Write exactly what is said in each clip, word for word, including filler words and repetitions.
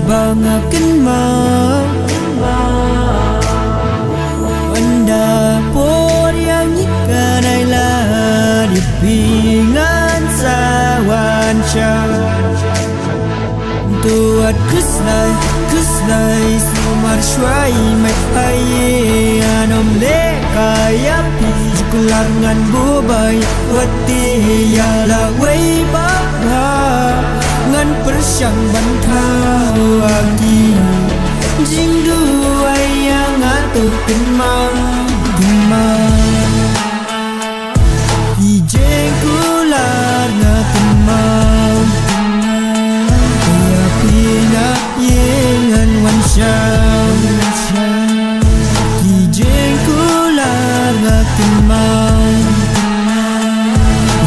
Ba nga kynmaw, ynda por ïa ngi ka nai la, ïa phi ngan sa wan sha. To wat khuslai, khuslai, sumar shuwa i mei, haei ïa nym leh kai ïa phi, ju kular ngan bubai, wat te ïa la wei ba bha, ngan pyrshang ban thaw ha ki jingduwai ïa nga, to kynmaw, kynmaw. Ki jingkular nga kynmaw, ïa phi na ïing ngan wan sha. Ki jingkular nga kynmaw,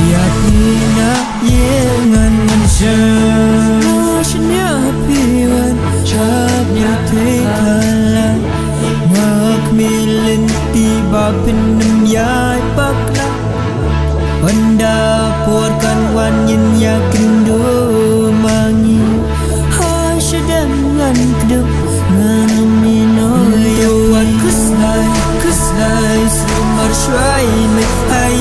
ïa phi na ïing ngan wan sha. Nga shaniah ha phi wan shad ïa thei kala, nga khmih lynti ba phin ym ïai bakla. Ynda por kan wan ngin ïakynduh ma ngi, ha shadem ngan kdup, ngan ym ïehnoh. To wat khuslai, khuslai, sumar shuwa i mei, haei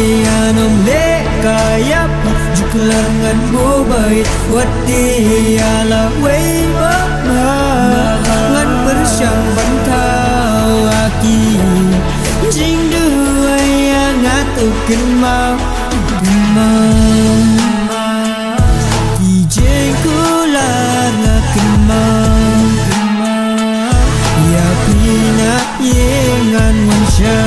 ïa nym leh kai ïa phi, ju kular ngan bubai, wat te ïa la wei ba bha, ngan pyrshang ban thaw ha ki jingduwai ïa nga, to kynmaw, kynmaw. Ki jingkular nga kynmaw, ïa phi na ïing ngan wan sha.